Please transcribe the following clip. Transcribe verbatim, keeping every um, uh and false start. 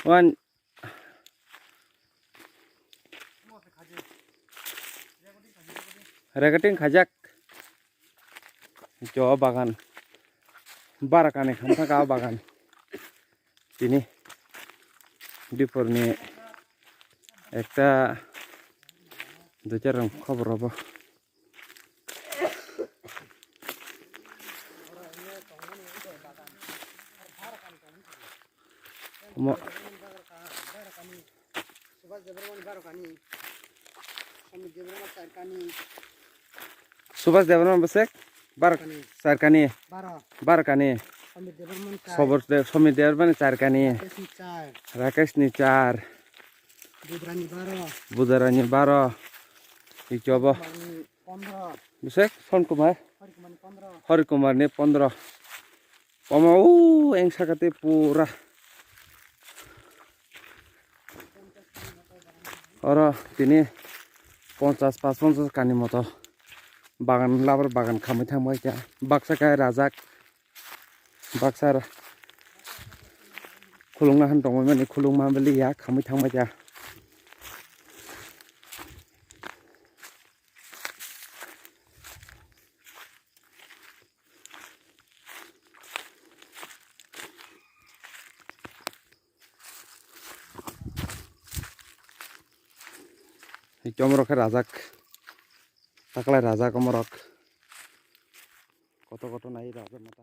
Wan. Reketing khajak. Jo bagan. Barakani khamtha ka bagan. Tini. Dipor ni ekta duichar rang khobor robo. Omo. Subhas Debbarma ni baro kani. Samit Debbarma char kani. Subhas Debbarma bwswk bar kani. Char kani. Baro. Bar kani. Samit Debbarma ni char. Sobor De-, Samit Debbarma ni char kani. Rakesh ni char. Rakesh ni char. Budrani baro. Budrani baro. Ichobo. Kumar ni pondro. Bwswk Son Kumar. Hari Kumar ni pondro. Hari Kumar ni pondro. Omo u eng sakate pura. Oro tini ponchas pas ponchas kani moto bagan labar bagan khamwi thangbai kha. Baksa khe rajak baksa khulungna han tongmani khulungma bwlwi ya khamwi thangbai kha. Hikhe omorok khe rajak. Taklai rajak omorok. Koto koto nai rajak mata.